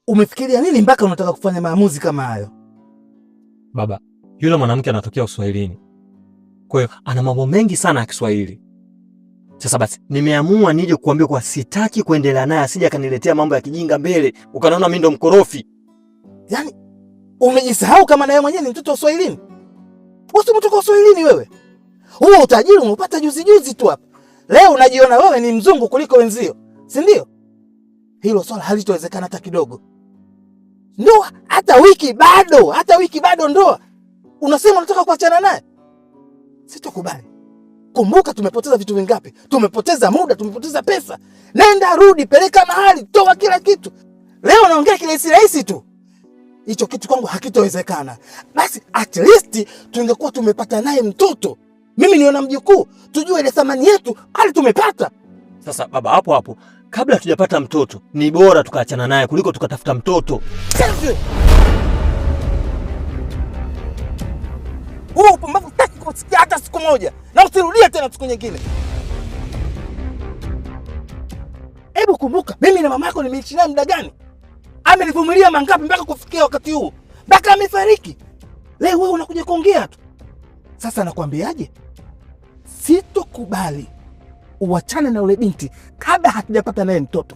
Umefikiria nini mpaka unataka kufanya maamuzi kama hayo? Baba, yule mwanamke anatokea Uswahilini, kwa hiyo ana mambo mengi sana ya Kiswahili. Sasa basi, nimeamua nije kuambia kwa sitaki kuendelea naye, asije akaniletea mambo ya kijinga mbele, ukanaona mimi ndo mkorofi. Yaani umejisahau kama nawe mwenyewe ni mtoto wa Uswahilini? Wewe si mtoto wa Uswahilini wewe? Huo utajiri umeupata juzi juzi tu hapa. Leo unajiona wewe ni mzungu kuliko wenzio, si ndio? Hilo swala halitowezekana hata kidogo. Ndoa hata wiki bado, hata wiki bado ndoa. Unasema unataka kuachana naye? Sitokubali. Kumbuka tumepoteza vitu vingapi? Tumepoteza muda, tumepoteza pesa. Nenda rudi, peleka mahali, toa kila kitu. Leo naongea kirahisi rahisi tu. Hicho kitu kwangu hakitowezekana. Basi at least tungekuwa tumepata naye mtoto, mimi niona mjukuu, tujue ile thamani yetu hali tumepata. Sasa baba, hapo hapo, kabla hatujapata mtoto ni bora tukaachana naye kuliko tukatafuta mtoto. Sasa huo upumbavu sitaki kusikia hata siku moja, na usirudie tena siku nyingine. Hebu kumbuka, mimi na mama yako nimeishi naye muda gani? Amenivumilia mangapi mpaka kufikia wakati huu, mpaka amefariki. Leo wewe unakuja kuongea tu. Sasa nakwambiaje, sitokubali uachane na yule binti kabla hatujapata naye mtoto.